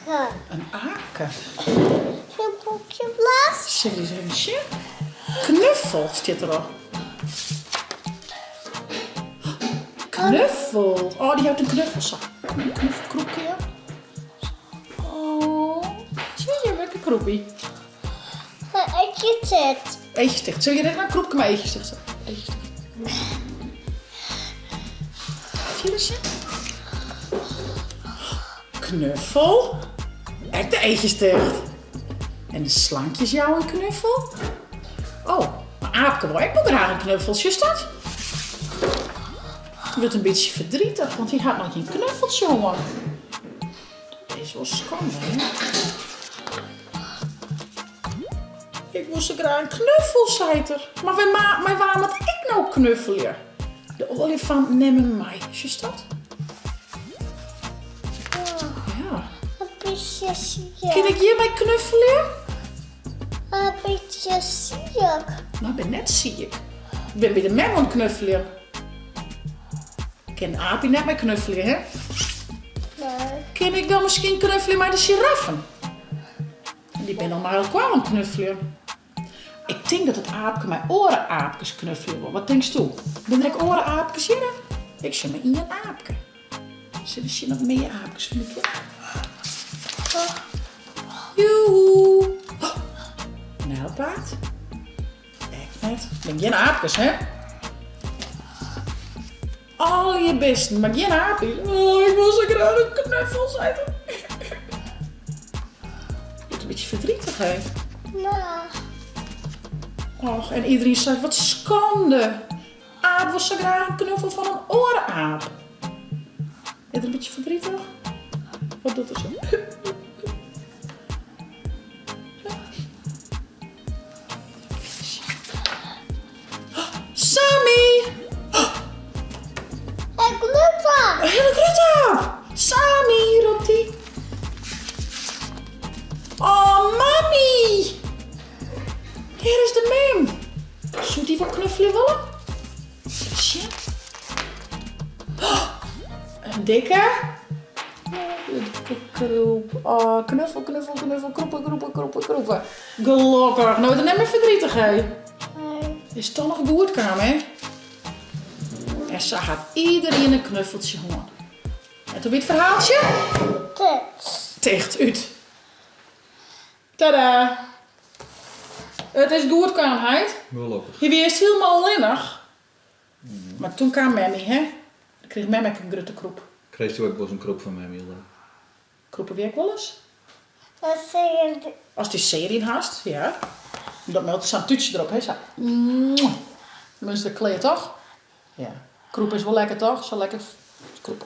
Aapke. In aapke. Zo'n boekje blaas. Sille we eens even sjen? Knuffel stiet derop. Knuffel. Oh, dy jout in knuffel sa. Een knuffelkroepje. Oh, zie je, lekker kroepie. Eetjes ticht. Eetjes ticht. Sil je net een kroepke mei eetjes ticht? Eetjes ticht. Fierder sjen. Knuffel. Ek de eetjes ticht. En de slankjes jouwe in knuffel. Oh, mar Aapke wol ek wol graach in knuffel, sjochst dat? Hy wurdt in bytsje verdrietig, want hy hat noch gjin knuffeltsje hân. Dat is wol skande, hè? Ik wol sa graach in knuffel, seit er. Mar mei wa moat ik no knuffelje? De oaljefant nimme mei, sjochst dat? Ja. Een beetje ziek. Kin ik hjirmei knuffelje? Een beetje ziek. No, ik bin net siik. Ik bin by de mem oan it knuffeljen. Kin Aapie net mei knuffelje, hè? Nee. Kin ik dan miskien knuffelje mei de giraffen? Dy binne al mei elkoar oan it knuffeljen. Ik tink dat it aapke mei oare aapkes knuffelje wol. Wat tinksto? Binne der ek oare aapkes hjirre? Ik sjoch mar ien aapke. Sille we sjen oft mear aapkes fine kinne? Joehoe! Nijlpaard? Ek net. Binne gjin aapkes, hè? Allegear bisten, mar gjin aapjes. Oh, ik wol sa graach in knuffel, seit er. Wurdt in bytsje verdrietig, hè? Ja. Och, en iedereen seit, wat skande. Aap wol sa graach in knuffel fan in oare aap. Is er in bytsje verdrietig? Wat docht er sa? Sammy! Een grutte! Een hiele grutte aap! Sammy, ropt hy. Oh, mammy! Dêr is de mem. Soe dy wol knuffelje wolle? Sjen. In dikke. Kroep. Oh, knuffel, knuffel, knuffel, kroepe, kroepe, kroepe, kroepe. Gelokkich, no is er net mear verdrietig, hè? Nee. Is toch noch goed kaam, hè? En sa hat iederien in knuffeltsje hân. En toen wie it ferhaaltsje? Ticht. Ticht, út. Tada! It is goed kaam, heit. Gelokkich. Hy wie earst hielendal allinnich. Mar toen kaam memmy, hè? Dan krige mem ek in grutte kroep. Krijst do ek wolris in kroep fan mem, Hilda? Kroepe wy ek wolris? Dat searje. Ast dy searje hast, ja. Dat mei altyd sa'n tútsje derop, hè, sa. Dan is it klear, toch? Ja. Kroepe is wol lekker, toch? Sa lekker kroepe.